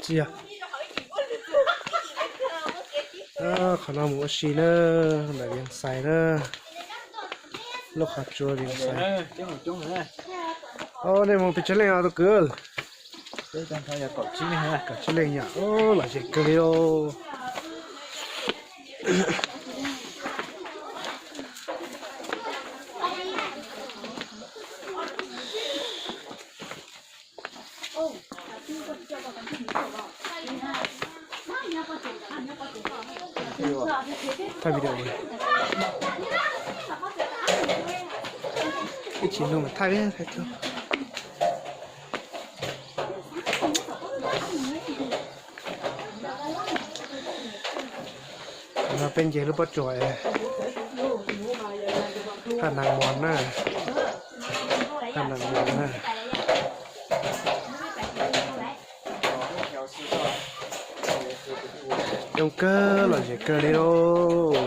Tsis yog. Qhov no mus ua si na, ntawm Vias Xais na, lub qhov tsua Vias Xais. Os, nej mus pes tsawg leej os tus kwv? Kaum tsib leej yom, lom zem kawg li os. Thaij video. Ib tsis nug mas thaij, thaij tau. No peb nce lub pob tsuas Haj Nas Mos na, Haj Nas Mos na. Coob kawg, lom zem kawg li lauj.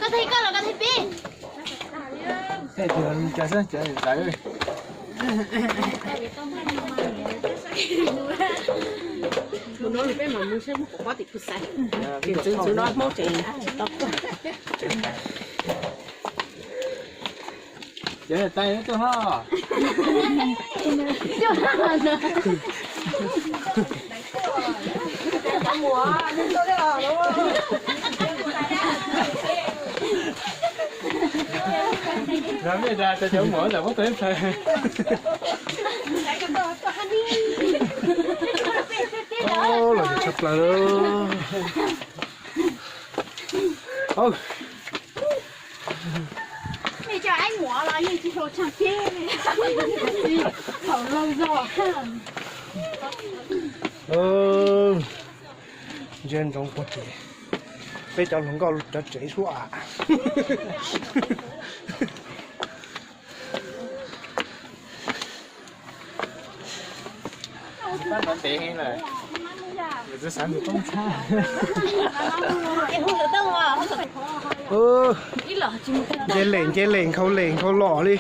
Koj thib koj los koj thib peb. Mus no peb mam mus saib muab quav pob tim kuv xaiv. Ntxwv ntxwv no Hmoob tseem tsis tau. Lom zem tshaj plaws. Ntsia ntsoov puag tim peb cov hluas nkauj cov tsev suab am. Nce lem nce lem nkhaus lem nkhaus los li.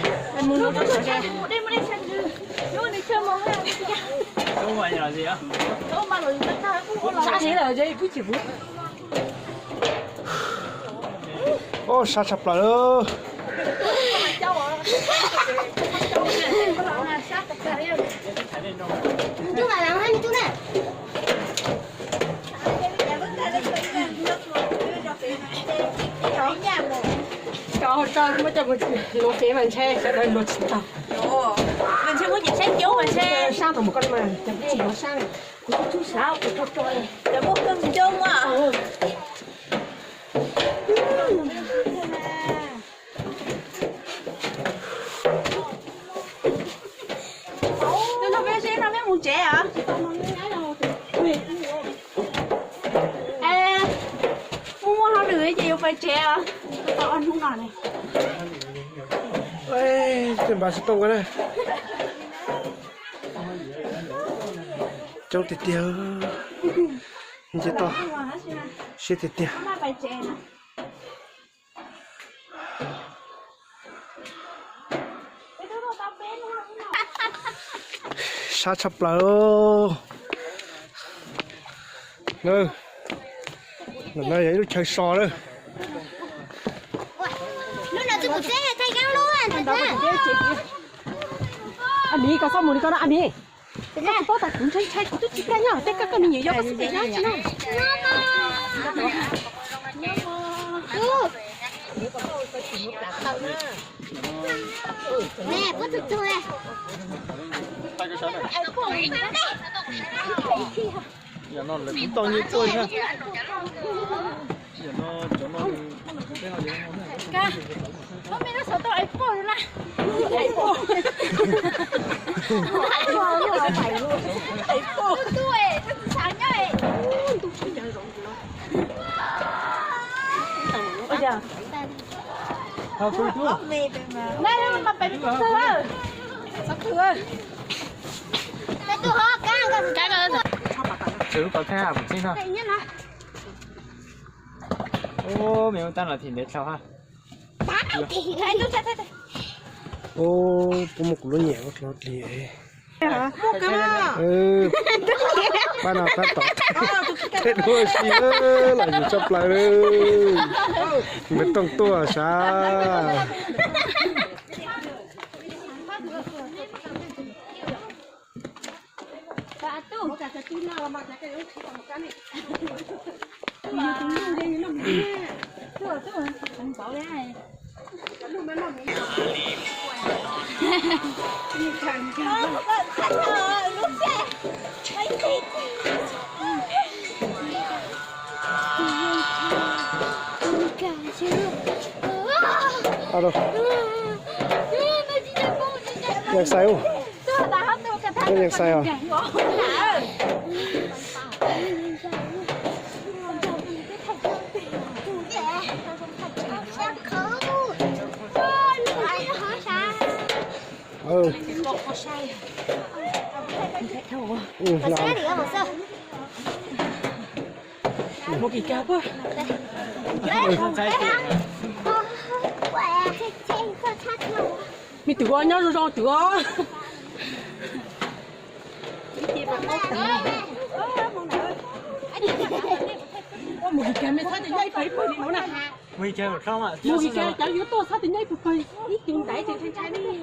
Ub, sab tshaj plaws. Cov hauv tso muab coj mus luag fev mas ntshe sawv daws luag tsis tau. Sab tau mus koj mas cov tsis yuav sab, kuv tub tub sab kuv tub tub. Tus no peb seb no peb mus tsev os. Muaj muaj hauj lwm ces yuav pais tsev os. Tau ob hnub no ne. Tej npas xov tooj ko na. Coob tiag tiag. Nce toj siab tiag tiag. Sab tshaj plaws. No yog ib lub chaw so lawm. Ab Miv, koj txhob mus li ko na Ab Miv. Koj tsis paub tas kuv ntshai ntshai kuv twb tsis kaj nyob tej koj koj me nyuam yog koj xub pem nyob tsis no. Yam no lawv kuv tau nyiaj tuaj thiab. Yam no cov no. Koj me lub xov tooj iPhone na. Ntuj, ntuj, ntuj, ntuj, ntuj, ntuj. Ub, puas muaj kuv lub nyiam ua dlig. Pab no tab tom tej duab si los yus tshaj plaws li. Npawg Tooj tuaj sav. Yeej sai ub. Yeej sai os. Me twm os, nyob zoo zoo twm os. Mus kis kag me txhob tias nyob ib pawg ib pawg li no na. Mus kis kag cov yuav tuaj txhob tias nyob ib pawg pawg ib tug ntaiv ces ntshai ntshai li.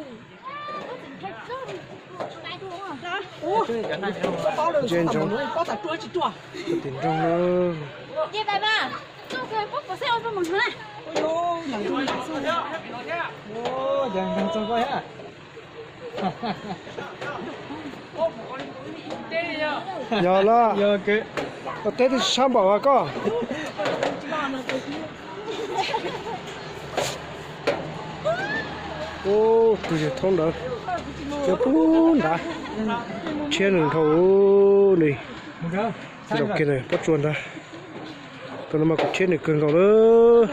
Pob tas ruaj tsis ruaj. Tim nroog na. Yog los, teb twb sab npaum as koj. Ub, tus yawg thoob ntawd, cov pub nrad, tshiab nws dhau li. Zaum kiag pob tsuas nrad, tus no mas kuv tshiab nws kawg nkaus lawm.